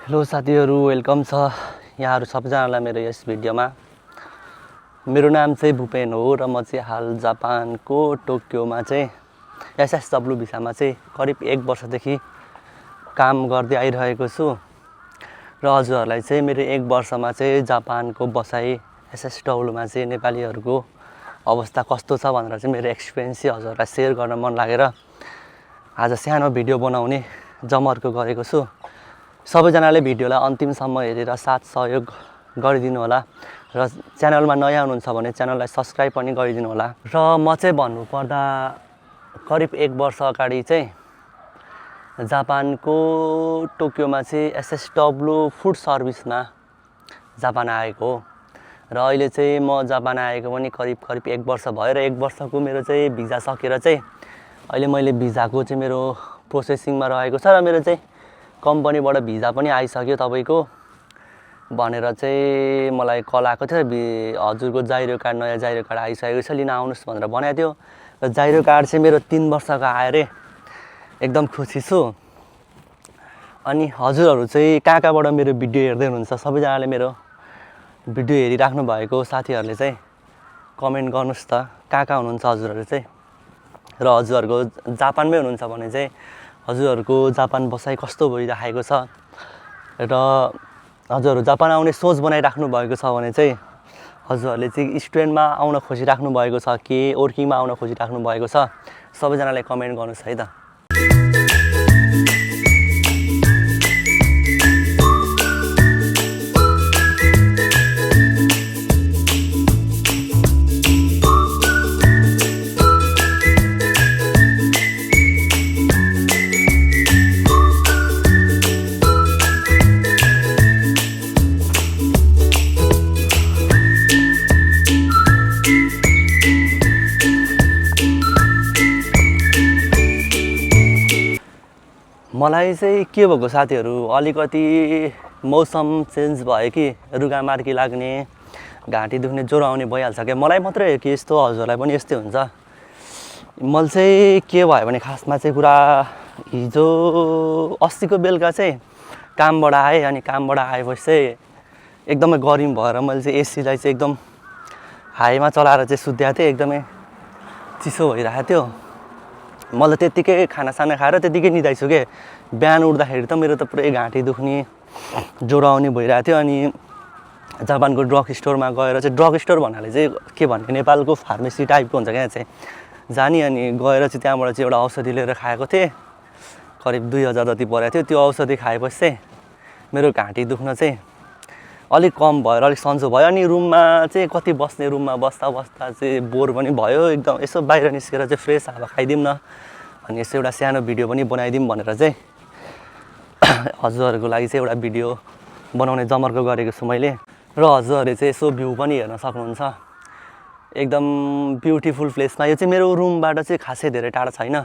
Hello साथीहरु, welcome छ यहाँहरु सबैजनालाई मेरो यस भिडियोमा। मेरो नाम चाहिँ भूपेन हो र म चाहिँ हाल जापानको टोक्योमा चाहिँ एसएसडब्ल्यू भिसामा चाहिँ करिब 1 वर्षदेखि काम गर्दै आइरहेको छु र हजुरहरुलाई चाहिँ मेरो 1 वर्षमा चाहिँ जापानको बसाई एसएसडब्ल्यूमा चाहिँ नेपालीहरुको अवस्था कस्तो छ भनेर चाहिँ मेरो एक्सपिरियन्स चाहिँ हजुरहरुलाई शेयर गर्न मन लागेर आज सानो भिडियो बनाउने जमर्को गरेको छु। सबैजनाले भिडियोलाई अन्तिमसम्म हेरेर साथ सहयोग गरिदिनु होला र च्यानलमा नयाँ हुनुहुन्छ भने च्यानललाई सब्स्क्राइब पनि गरिदिनु होला। र म चाहिँ भन्नुपर्दा करिब 1 वर्ष अगाडि चाहिँ जापानको टोक्योमा चाहिँ एसएसडब्ल्यू फुड सर्भिसमा जापान आएको हो र अहिले चाहिँ म जापान आएको पनि करिब 1 वर्ष भयो र 1 वर्षको मेरो चाहिँ भिजा सकेर चाहिँ अहिले मैले भिजाको चाहिँ मेरो प्रोसेसिङमा रहेको छ र मेरो चाहिँ कम्पनीबाट भिजा पनि आइसक्यो तपाईको भनेर चाहिँ मलाई कल आएको थियो। हजुरको जाइरो कार्ड नयाँ जाइरो कार्ड आइसकेको छ, लिन आउनुस् भनेर भनेको थियो र जाइरो कार्ड चाहिँ मेरो 3 वर्षको आयो रे। एकदम खुसी छु। अनि हजुरहरु चाहिँ कहाँबाट मेरो भिडियो हेर्दै हुनुहुन्छ, सबैजनाले मेरो भिडियो हेरिराख्नु भएको साथीहरुले चाहिँ कमेन्ट गर्नुस् त कहाँ हुनुहुन्छ हजुरहरु चाहिँ। र हजुरहरुको जापानमै हुनुहुन्छ भने चाहिँ हजुरहरुको जापान बसाइ कस्तो भइराखेको छ र हजुरहरु जापान आउने सोच बनाइराख्नु भएको छ भने चाहिँ हजुरहरुले चाहिँ स्टुडेन्टमा आउन खोजिराख्नु भएको छ कि वर्किङमा आउन खोजिराख्नु भएको छ, सबैजनाले कमेन्ट गर्नुस् है त। मलाई चाहिँ के भएको साथीहरु, अलिकति मौसम चेन्ज भयो कि रुगामार्की लाग्ने, घाँटी दुख्ने, ज्वरो आउने भइहाल्छ के। मलाई मात्रै हो कि यस्तो, हजुरलाई पनि यस्तै हुन्छ। मलाई चाहिँ के भयो भने खासमा चाहिँ कुरा हिजो अस्तिको बेलुका चाहिँ कामबाट आए अनि कामबाट आएपछि चाहिँ एकदमै गरम भएर मैले चाहिँ एसीलाई चाहिँ एकदम हाईमा चलाएर चाहिँ सुत्या थिएँ। एकदमै चिसो भइरहेको थियो। मलाई त्यतिकै खानासाना खाएर त्यतिकै निदाइछु के। बिहान उठ्दाखेरि त मेरो त पुरै घाँटी दुख्ने, ज्वरो आउने भइरहेको थियो। अनि जापानको ड्रग स्टोरमा गएर चाहिँ, ड्रग स्टोर भन्नाले चाहिँ के भन्ने नेपालको फार्मेसी टाइपको हुन्छ क्या चाहिँ जानी। अनि गएर चाहिँ त्यहाँबाट चाहिँ एउटा औषधि लिएर खाएको थिएँ, करिब 2000 जति परेको थियो। त्यो औषधि खाएपछि चाहिँ मेरो घाँटी दुख्न चाहिँ अलिक कम भएर अलिक सन्चो भयो। अनि रुममा चाहिँ कति बस्ने, रुममा बस्दा चाहिँ बोर पनि भयो एकदम। यसो बाहिर निस्केर चाहिँ फ्रेस हावा खाइदिउँ न, अनि यसो एउटा सानो भिडियो पनि बनाइदिउँ भनेर चाहिँ हजुरहरूको लागि चाहिँ एउटा भिडियो बनाउने जमर्को गरेको छु मैले। र हजुरहरूले चाहिँ यसो भ्यू पनि हेर्न सक्नुहुन्छ, एकदम ब्युटिफुल प्लेसमा। यो चाहिँ मेरो रुमबाट चाहिँ खासै धेरै टाढा छैन,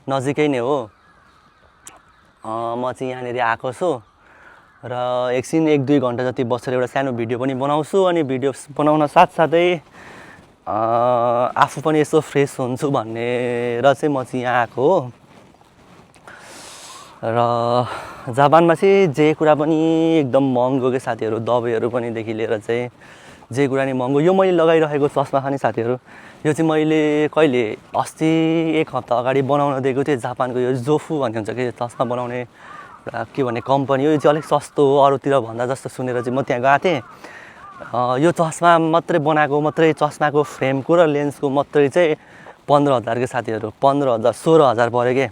नजिकै नै हो। म चाहिँ यहाँनिर आएको छु र एकछिन 1-2 घन्टा जति बसेर एउटा सानो भिडियो पनि बनाउँछु। अनि भिडियो बनाउन साथसाथै आफू पनि यसो फ्रेस हुन्छु भनेर चाहिँ म चाहिँ यहाँ आएको हो। र जापानमा चाहिँ जे कुरा पनि एकदम महँगो के साथीहरु, दबाईहरु पनि देखि लिएर चाहिँ जे कुरा नि महँगो। यो मैले लगाइरहेको चस्मा खाने साथीहरु, यो चाहिँ मैले कहिले अस्ति 1 हप्ता अगाडि बनाउन दिएको थिएँ। जापानको यो जोफु भन्ने हुन्छ कि चस्मा बनाउने के भन्ने कम्पनी हो। यो चाहिँ अलिक सस्तो हो अरूतिर भन्दा जस्तो सुनेर चाहिँ म त्यहाँ गएको थिएँ। यो चस्मा मात्रै बनाएको, मात्रै चस्माको फ्रेमको र लेन्सको मात्रै चाहिँ 15,000 के साथीहरु, 15,000 16,000 पर्यो के।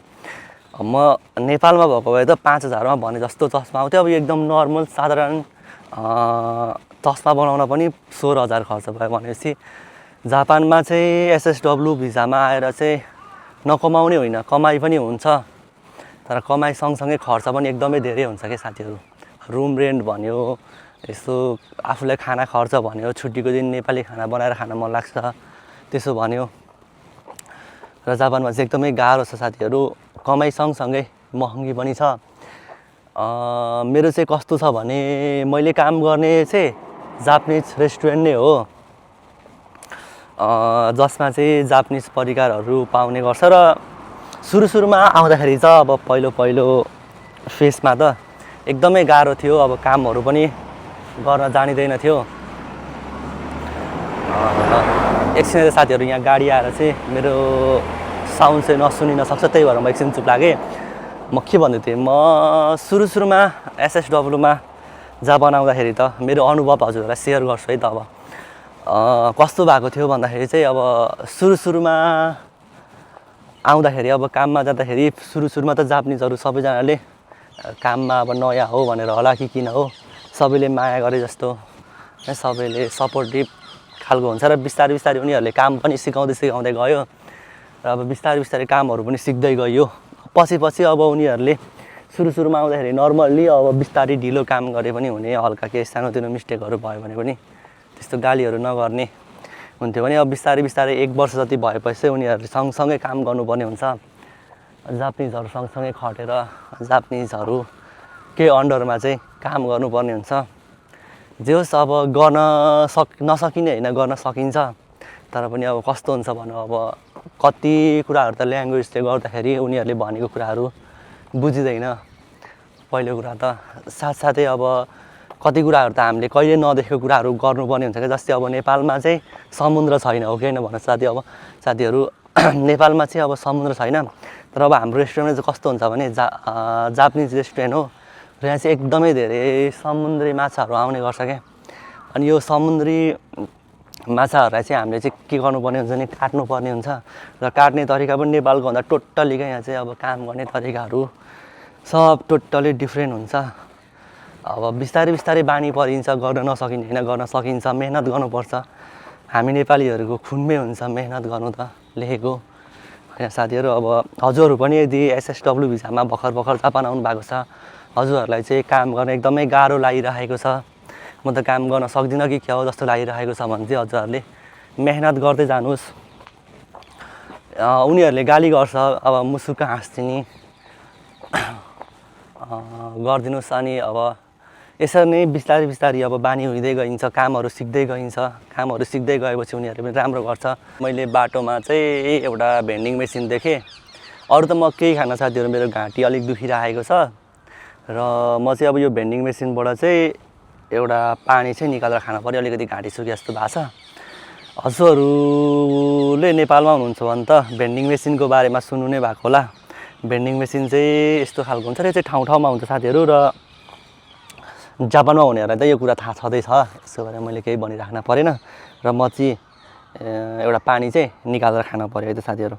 म नेपालमा भएको भए त 5,000 मा भने जस्तो चस्मा आउँथ्यो। अब एकदम नर्मल साधारण चस्मा बनाउन पनि 16,000 खर्च भयो भनेपछि जापानमा चाहिँ एसएसडब्ल्यू भिजामा आएर चाहिँ नकमाउने होइन, कमाइ पनि हुन्छ। तर कमाइ सँगसँगै खर्च पनि एकदमै धेरै हुन्छ के साथीहरु। रुम रेन्ट भन्यो, यसो आफूलाई खाना खर्च भन्यो, छुट्टीको दिन नेपाली खाना बनाएर खान मन लाग्छ त्यसो भन्यो। र जापानमा चाहिँ एकदमै गाह्रो छ साथीहरु, कमाइ सँगसँगै महँगी पनि छ। मेरो चाहिँ कस्तो छ भने मैले काम गर्ने चाहिँ जापानिज रेस्टुरेन्ट नै हो, जसमा चाहिँ जापानिज परिकारहरू पाउने गर्छ। र सुरुमा आउँदाखेरि चाहिँ अब पहिलो फेसमा त एकदमै गाह्रो थियो। अब कामहरू पनि गर्न जानिँदैन थियो। एकछिन साथीहरू यहाँ गाडी आएर चाहिँ मेरो साउन्ड चाहिँ नसुनिन सक्छ, त्यही भएर म एकछिन चुप लागेँ। म के भन्दै थिएँ, म सुरुमा एसएसडब्लूमा जहाँ बनाउँदाखेरि त मेरो अनुभव हजुरहरूलाई सेयर गर्छु है त। अब कस्तो भएको थियो भन्दाखेरि चाहिँ अब सुरुमा आउँदाखेरि अब काममा जाँदाखेरि सुरुमा त जापानिजहरू सबैजनाले काममा अब नयाँ हो भनेर होला कि किन हो सबैले माया गरे जस्तो, सबैले सपोर्टिभ खालको हुन्छ र बिस्तारै उनीहरूले काम पनि सिकाउँदै गयो र अब बिस्तारै कामहरू पनि सिक्दै गयो। पछि अब उनीहरूले सुरुमा आउँदाखेरि नर्मल्ली अब बिस्तारै ढिलो काम गरे पनि हुने, हल्का केही सानोतिनो मिस्टेकहरू भयो भने पनि त्यस्तो गालीहरू नगर्ने हुन्थ्यो भने अब बिस्तारै 1 वर्ष जति भएपछि उनीहरूले सँगसँगै काम गर्नुपर्ने हुन्छ। जापानिजहरू सँगसँगै खटेर जापानिजहरूकै अन्डरमा चाहिँ काम गर्नुपर्ने हुन्छ। जे होस् अब गर्न नसकिने होइन, गर्न सकिन्छ, तर पनि अब कस्तो हुन्छ भन्नु, अब कति कुराहरू त ल्याङ्ग्वेजले गर्दाखेरि उनीहरूले भनेको कुराहरू बुझिँदैन। पहिलो कुरा त साथसाथै अब कति कुराहरू त हामीले कहिले नदेखेको कुराहरू गर्नुपर्ने हुन्छ क्या। जस्तै अब नेपालमा चाहिँ समुद्र छैन, हो कि होइन भन्नु साथीहरू नेपालमा चाहिँ अब समुद्र छैन, तर अब हाम्रो रेस्टुरेन्टमा चाहिँ कस्तो हुन्छ भने जापानिज रेस्टुरेन्ट हो र यहाँ चाहिँ एकदमै धेरै समुद्री माछाहरू आउने गर्छ क्या। अनि यो समुद्री माछाहरूलाई चाहिँ हामीले चाहिँ के गर्नुपर्ने हुन्छ नि, काट्नुपर्ने हुन्छ र काट्ने तरिका पनि नेपालको भन्दा टोटल्ली क्या। यहाँ चाहिँ अब काम गर्ने तरिकाहरू सब टोटल्ली डिफ्रेन्ट हुन्छ। अब बिस्तारै बानी परिन्छ, गर्न नसकिने होइन, गर्न सकिन्छ, मेहनत गर्नुपर्छ। हामी नेपालीहरूको खुनमै हुन्छ मेहनत गर्नु त लेखेको होइन साथीहरू। अब हजुरहरू पनि यदि एसएसडब्लू भिजामा भर्खर जापान आउनु भएको छ, हजुरहरूलाई चाहिँ काम गर्न एकदमै गाह्रो लागिरहेको छ, म त काम गर्न सक्दिनँ कि क्या हो जस्तो लागिरहेको छ भने चाहिँ हजुरहरूले मेहनत गर्दै जानुहोस्। उनीहरूले गाली गर्छ, अब मुसुक्क हाँस्दिने गरिदिनुहोस्। अनि अब यसरी नै बिस्तारै अब बानी हुँदै गइन्छ, कामहरू सिक्दै गएपछि उनीहरूले पनि राम्रो गर्छ। मैले बाटोमा चाहिँ एउटा भेन्डिङ मेसिन देखेँ, अरू त म केही खान साथीहरू, मेरो घाँटी अलिक दुखिरहेको छ र म चाहिँ अब यो भेन्डिङ मेसिनबाट चाहिँ एउटा पानी चाहिँ निकालेर खान पऱ्यो, अलिकति घाँटी सुके जस्तो भएको छ। हजुरहरूले नेपालमा हुनुहुन्छ भने त भेन्डिङ मेसिनको बारेमा सुन्नु नै भएको होला। भेन्डिङ मेसिन चाहिँ यस्तो खालको हुन्छ र यो चाहिँ ठाउँमा हुन्छ साथीहरू, र जापानमा हुनेहरूलाई त यो कुरा थाहा छँदैछ, यसो गरेर मैले केही भनिराख्न परेन। र म चाहिँ एउटा पानी चाहिँ निकालेर खान पऱ्यो है त साथीहरू।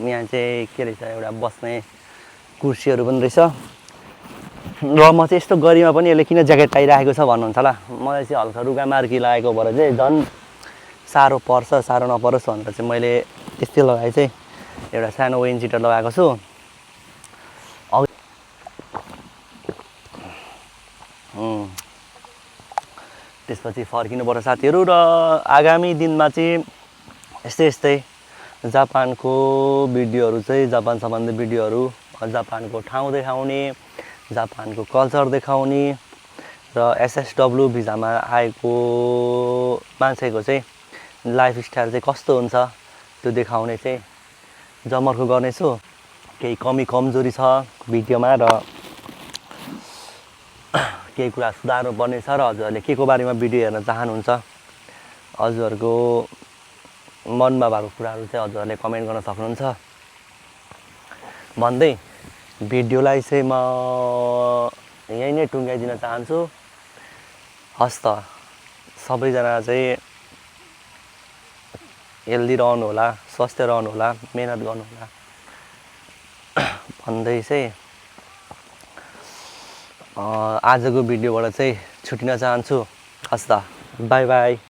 यहाँ चाहिँ के रहेछ एउटा बस्ने कुर्सीहरू पनि रहेछ र म चाहिँ यस्तो गरिमा पनि यसले किन ज्याकेट लगाइराखेको छ भन्नुहुन्छ होला मलाई चाहिँ हल्का रुगा मार्की लागेको भएर चाहिँ झन् साह्रो पर्छ साह्रो नपरोस् भनेर चाहिँ मैले त्यस्तै लगाएँ चाहिँ एउटा सानो विन्ड सिटर लगाएको छु त्यसपछि फर्किनुपर्छ साथीहरू र आगामी दिनमा चाहिँ यस्तै यस्तै जापानको भिडियोहरू चाहिँ जापान सम्बन्धी भिडियोहरू जापानको ठाउँ देखाउने जापानको कल्चर देखाउने र एसएसडब्ल्यू भिजामा आएको मान्छेको चाहिँ लाइफस्टाइल चाहिँ कस्तो हुन्छ त्यो देखाउने चाहिँ जमर्को गर्नेछु केही कमी कमजोरी छ भिडियोमा र केही कुरा सुधार्नु पर्ने छ र हजुरहरूले के को बारेमा भिडियो हेर्न चाहनुहुन्छ हजुरहरूको मनमा भएको कुराहरू चाहिँ हजुरहरूले कमेन्ट गर्न सक्नुहुन्छ भन्दै भिडियोलाई चाहिँ म यहीँ नै टुङ्गाइदिन चाहन्छु हस् त सबैजना चाहिँ हेल्दी रहनु होला स्वस्थ रहनु होला मेहनत गर्नु होला भन्दै चाहिँ आजको भिडियोबाट चाहिँ छुटिन चाहन्छु हस् त बाई बाई